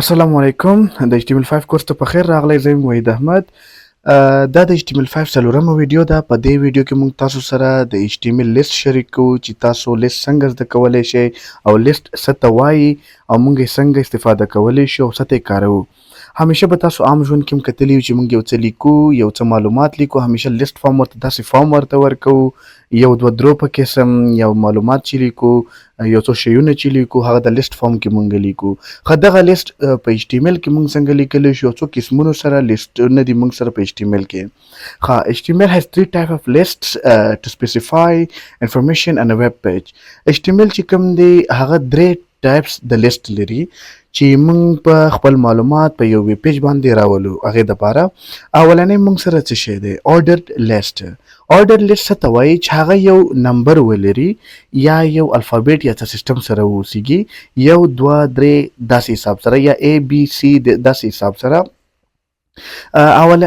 السلام علیکم، د HTML5 کورس ته په خیر راغلی. زه یم وحید احمد. دا د HTML5 څلورمه ویډیو ده. په دې ویډیو کې موږ تاسو سره د HTML لیست شریک کوو چې تاسو لیست څنګه زده کولی شئ او لیست څه ته وایي او موږ یې څنګه استفاده کولی شو او څه ته یې کاروو. همیشه به تاسو عام ژوند کې هم کتلي چې موږ یو څه لیکو، یو څه معلومات لیکو، همیشه لیست فارم ورته، داسې فارم ورته ورکوو، یو دوه درو په قسم یو معلومات چې لیکو، یو څو شیونه چې لیکو، هغه د لیست فارم کې مونږ لیکو. خو دغه لیست په HTML کې مونږ څنګه لیکلی شو؟ څو قسمونو سره لیستونه دي مونږ سره په HTML کې. ښه، HTML has three type of lists to specify information on a web page. HTML چې کوم دی، هغه درې types د لیست لري چې مونږ په خپل معلومات په یو ویب پیج باندې راولو هغې دپاره. اولنی مونږ سره څه شی دی؟ Ordered list. Ordered list څه ته وایي؟ چې هغه یو نمبر ولري یا یو الفابیټ یا څه سیستم سره واوسیږي، یو، دوه، درې داسې حساب سره، یا A B C داسې حساب سره. اول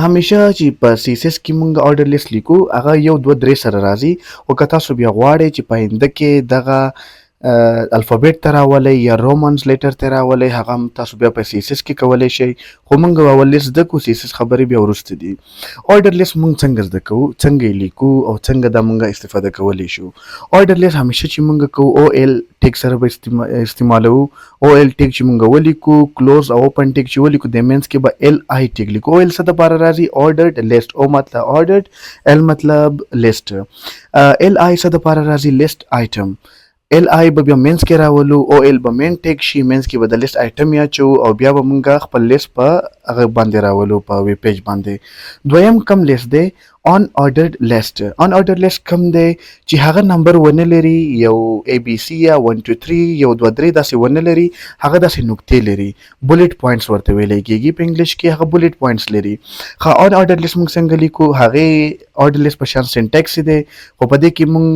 همیشه چې په CSS کې مونږ order list لیکو، هغه یو، دوه، درې سره راځي. خو که تاسو بیا غواړئ چې په آینده کې دغه الفابیټ ته راولئ یا Romans letter ته راولئ، هغه هم تاسو بیا په CSS کې کولی شئ. خو مونږ اول لیست زده کوو، CSS خبرې بیا وروسته دي. Order list مونږ څنګه زده کوو، څنګه یې لیکو او څنګه دا مونږ استفاده کولی شو؟ Order list همیشه چې مونږ کوو، OL tag سره به استعمالوو. OL tag چې مونږ ولیکو، close او open tag چې ولیکو، د منځ کې به LI tag لیکو. OL څه دپاره راځي؟ Ordered list. O مطلب ordered، L مطلب list، LI څه دپاره راځي؟ List item. LI به بیا منځ کې راولو، OL به main tag شي، منځ کې به د list item اچو او بیا به مونږ خپل لیست په هغه باندې راولو، په ویب پیج باندې. دویم کم لیست دی؟ Unordered list. Unordered list کم دی چې هغه نمبر ونه لري، یو A B C یا 1 2 3، یو، دوه، درې داسې ونه لري، هغه داسې نقطې لري. Bullet points ورته ویل کېږي په انګلیش کې، هغه bullet points لري. ښه، unordered list موږ څنګه لیکو؟ هغې order list په شان syntax دی، خو په دې کې موږ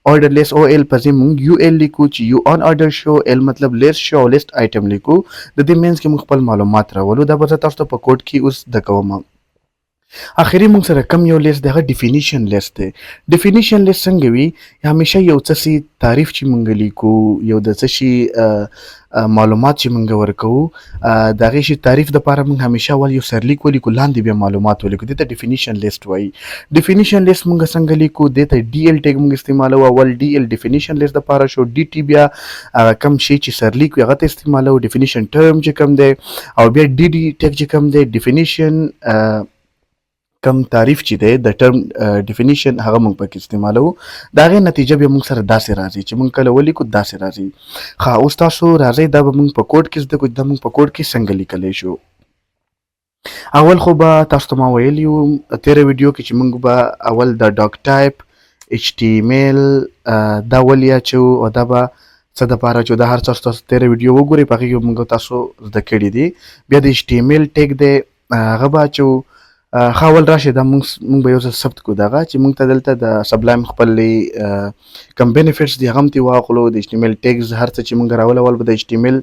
order list OL په ځای موږ UL لیکو چې U unorder شو، L مطلب لیست شو او list item لیکو. د دې منځ کې موږ خپل معلومات راولو. دا به زه تاسو ته په کوډ کې اوس زده کوم. اخري موږ سره کم یو لیست دی، هغه definition list دی. Definition list څنګه وي؟ همیشه یو څه سي تعریف چې مونږ لیکو، یو د څه شي معلومات چې مونږ ورکوو، د هغې شي تعریف دپاره مونږ همیشه اول یو سرلیک ولیکو، لاندې بیا معلومات ولیکو. دې ته definition list وایي. Definition list مونږ څنګه لیکو؟ دې ته DL tag مونږ استعمالوو. اول DL definition list دپاره شو، DT بیا هغه کم شی چې سرلیک وي هغه ته استعمالوو، definition term چې کوم دی، او بیا DD tag چې کوم دی، definition کم تعریف چې دی، د term definition، هغه موږ پکې استعمالوو. د هغې نتیجه بیا موږ سره داسې راځي چې موږ کله ولیکو، داسې راځي. ښه، اوس تاسو راځئ، دا به موږ په کوډ کې زده کړو، دا موږ په کوډ کې څنګه لیکلی شو. اول خو به تاسو ته ما ویلي وو تېره ویډیو کې چې موږ به اول د doctype HTML دا ولې اچوو او دا به څه دپاره اچوو. دا هر څه تاسو تېره ویډیو وګورئ، په هغې کې موږ تاسو زده کړي دي. بیا د HTML tag دی، هغه به اچوو. ښه، اول راشئ، دا موږ به یو ځل ثبت کړو دغه چې موږ ته دلته د Sublime خپلې کوم benefits دي، هغه هم ترې واخلو. د HTML tags هر څه چې موږ راول، اول به د HTML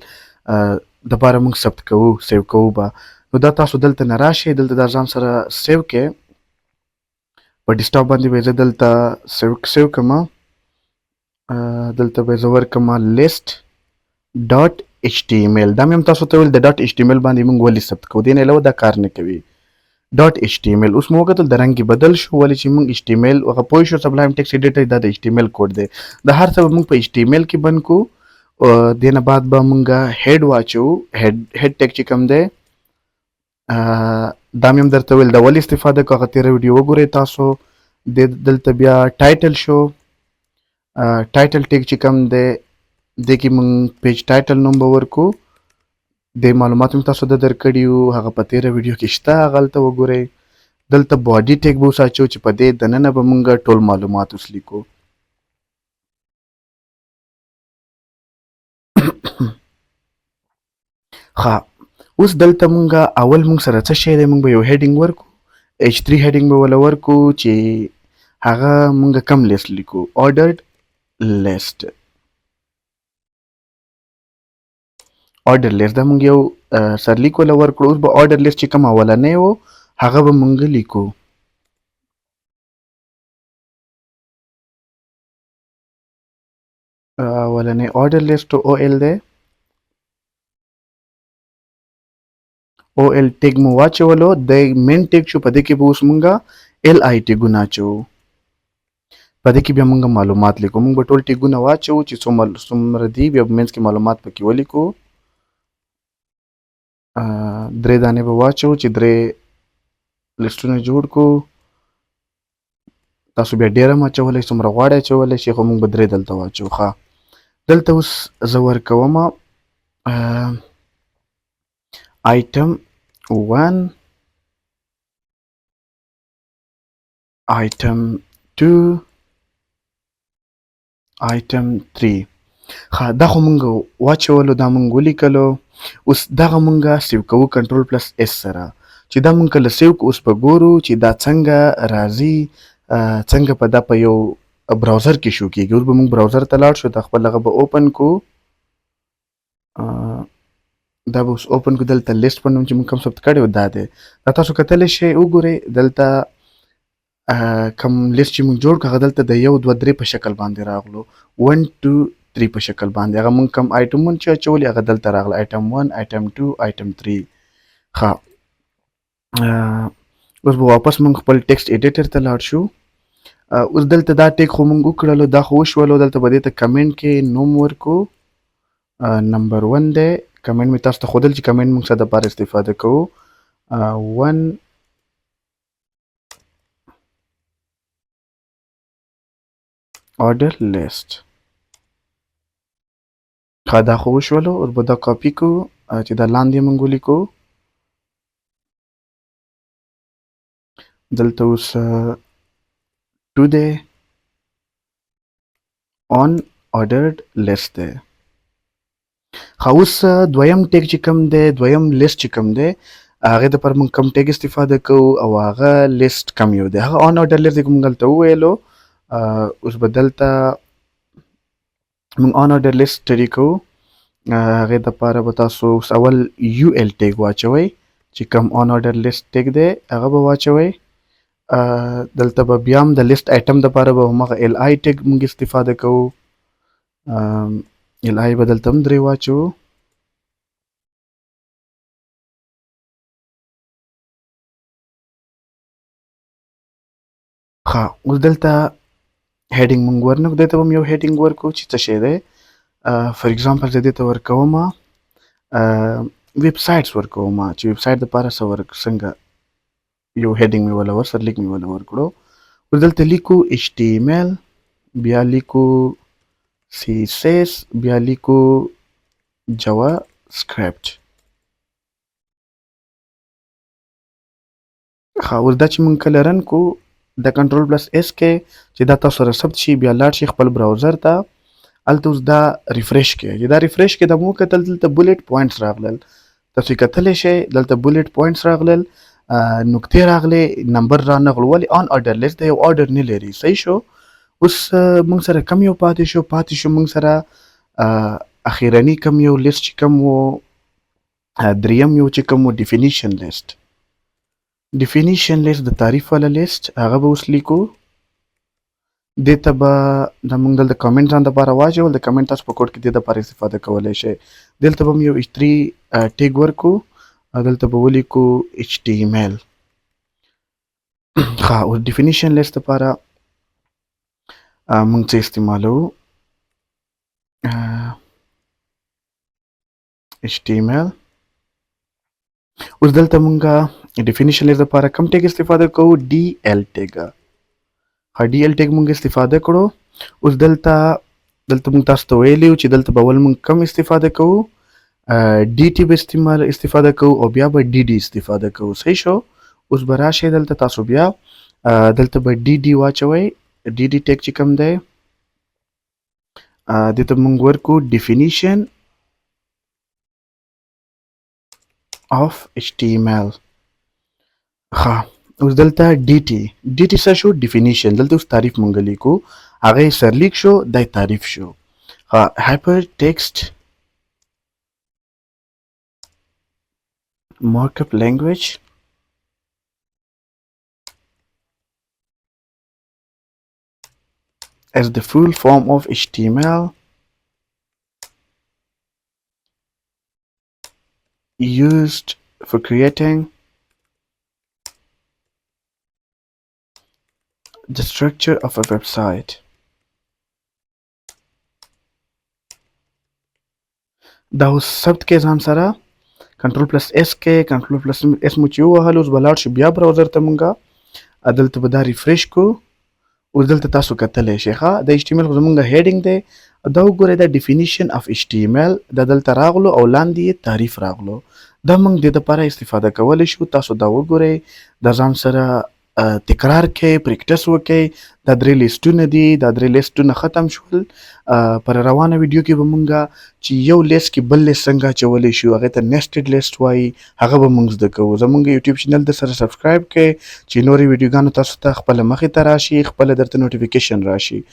دپاره موږ ثبت کوو، save کوو به. نو دا تاسو دلته نه راشئ، دلته دا ځان سره save کړئ. په ډیسکټاپ باندې به زه دلته save کړم. دلته به زه ورکړم list.html. دا مې هم تاسو ته ویل، د .html باندې موږ ولې ثبت کوو، دې نه علاوه دا کار نه کوي. .html اوس مو وکتل، د رنګ یې بدل شو. ولې چې موږ HTML هغه پوه شو، Sublime Text Editor دا د HTML code دی. د هر څه به موږ په HTML کې بند کو. دې نه بعد به موږ head واچو، head tag چې کوم دی. دا مې هم درته ویل دا ولې استفاده کوو، هغه تېره ویډیو وګورئ تاسو. د دلته بیا title شو، title tag چې کوم دی، دې کې موږ page title نوم به ورکو. د معلومات هم تاسو ته درکړي وو، هغه په تېره ویډیو کې شته، هغه هلته وګورئ. دلته body tag به اوس اچو چې په دې دننه به موږ ټول معلومات اوس لیکو. ښه، اوس دلته مونږ اول مونږ سره څه شی دی؟ مونږ به یو heading ورکو، H3 heading به وله ورکو چې هغه مونږ کم لیست لیکو، ordered list. Order list دا مونږ یو سرلیک وله ورکړو. اوس به order list چې کوم اولنی و، هغه به مونږ لیکو. اولنی order list OL دی. او ال ټیګ مو واچولو، د مین ټیګ شو. په دې کې به اوس مونږه ال آی ټیګونه اچوو. په دې کې بیا مونږ معلومات لیکو. مونږ به ټول ټیګونه واچوو چې څومره دي، بیا منځ کې معلومات پکې ولیکو. درې دانې به واچوو چې درې لیستونه جوړ کو. تاسو بیا ډېر هم اچولی، څومره غواړئ اچولی شئ، خو مونږ به درې دلته واچوو. ښه، دلته اوس زه ورکوم آیټم 1، آیټم 2، آیټم 3. ښه، دا خو مونږ واچولو، دا مونږ ولیکلو. اوس دغه مونږ save کوو control plus S سره. چې دا مونږ کله save کو، اوس به ګورو چې دا څنګه راځي، څنګه په دا په یو browser کې show کیږي. اوس به مونږ browser ته لاړ شو، دا خپل هغه به open کو. دا به اوس open کو. دلته لیست په نوم چې مونږ کوم ثبت کړی و دا دی. دا تاسو کتلی شئ، وګورئ دلته کوم لیست چې مونږ جوړ کړ، هغه دلته د 1 2 3 په شکل باندې راغلو، 1 2 3 په شکل باندې. هغه مونږ کوم آیټمونه چې اچولي هغه دلته راغله، آیټم 1، آیټم 2، آیټم 3. ښه، اوس به واپس مونږ خپل text editor ته لاړ شو. اوس دلته دا ټیګ خو مونږ وکړلو، دا خو وشولو. دلته به دې ته کمنټ کې نوم ورکو، نمبر 1 دی. کمنټ مې تاسو ته ښودل چې کمنټ مونږ څه دپاره استفاده کوو. 1 order list. ښه، دا خو وشولو. اوس به دا کاپي کوو چې دا لاندې مونږ ولیکو. دلته اوس 2 دی، on ordered list دی. ښه، اوس دویم ټیګ چې کوم دی، دویم لیست چې کوم دی، هغې دپاره مونږ کوم ټیګ استفاده کوو او هغه لیست کم یو دی، هغه on order list دی، مونږ دلته وویلو. اوس به دلته مونږ on order list study کوو. هغې دپاره به تاسو اوس اول یو ال ټیګ واچوئ چې کوم on order list tag دی هغه به واچوئ. دلته به بیا هم د لیست آیټم دپاره به هماغه ال آی ټیګ مونږ استفاده کوو. ال آی به دلته هم درې واچوو. ښه، اوس دلته heading مونږ ورنکړو، دې ته به هم یو heading ورکړو چې څه شی دی. for example زه دې ته ورکوم websites ورکوم چې ویب سایټ دپاره څه ورک، څنګه یو heading مې وله ور سرلیک مې وله ورکړو. اوس دلته لیکو HTML، بیا لیکو CSS، بیا لیکو JavaScript. ښه، اوس دا چې مونږ کله run کو د control plus S کې چې دا تاسو سره ثبت شي، بیا لاړ شي خپل browser ته، هلته اوس دا refresh کړئ. چې دا refresh کړئ، دا مو وکتل دلته bullet points راغلل، تاسو یې کتلی شئ. دلته bullet points راغلل، نقطې راغلې، نمبر را نغلو. ولې؟ on order list دی، یو order نه لري. صحیح شو. اوس مونږ سره کم یو پاتې شو، پاتې شو مونږ سره اخیرنی کم یو لیست چې کم و، دریم یو چې کم و، definition list. definition list د تعریف والا لیست هغه به اوس لیکو. دې ته به د مونږ دلته کمنټ ځان دپاره واچول، د کمنټ تاسو په کوډ کې دې دپاره استفاده کولی شئ. دلته به هم یو H three tag ورکو، دلته به ولیکو HTML. ښه، اوس definition list دپاره مونږ څه استعمالوو؟ HTML. اوس دلته مونږ definition list دپاره کوم ټیګ استفاده کوو؟ DL tag. ښه، DL tag مونږ استفاده کړو. اوس دلته مونږ تاسو ته ویلي وو چې دلته به اول مونږ کم استفاده کوو، DT به استفاده کوو او بیا به DD استفاده کوو. صحیح شو. اوس به راشئ دلته تاسو بیا دلته به DD واچوئ. DD tag چې کوم دی، دې ته مونږ ورکو definition of HTML. ښه، اوس دلته DT، DT څه شو؟ definition. دلته اوس تعریف مونږ لیکو، هغه یې سرلیک شو، دا یې تعریف شو. ښه، hypertext markup language as the full form of HTML used for creating the structure of a website. دا اوس ثبت کې ځان سره کنټرول پلس اس کې، کنټرول پلس اس مو چې ووهل، اوس به لاړ شو بیا براوزر ته. مونږه دلته به دا ریفرش کو. اوس دلته تاسو کتلی شئ. ښه، د HTML خو زمونږ هیډینګ دی. دا وګورئ، دا ډیفینیشن اف HTML دا دلته راغلو او لاندې یې تعریف راغلو. دا موږ د دې لپاره استفاده کولی شو. تاسو دا وګورئ، د ځان سره تکرار کړئ، پریکټس وکړئ. دا درې لیستونه دي، دا درې لیستونه ختم شول. پر روانه ویډیو کې به مونږه چې یو لیست کې بل لیست څنګه اچولی شو، هغې ته نیسټډ لیست وایي، هغه به مونږ زده کوو. زمونږ یوټیوب چینل در سره سبسکرایب کړئ چې نورې ویډیوګانو تاسو ته خپله مخې ته راشي، خپله درته نوټیفیکیشن راشي.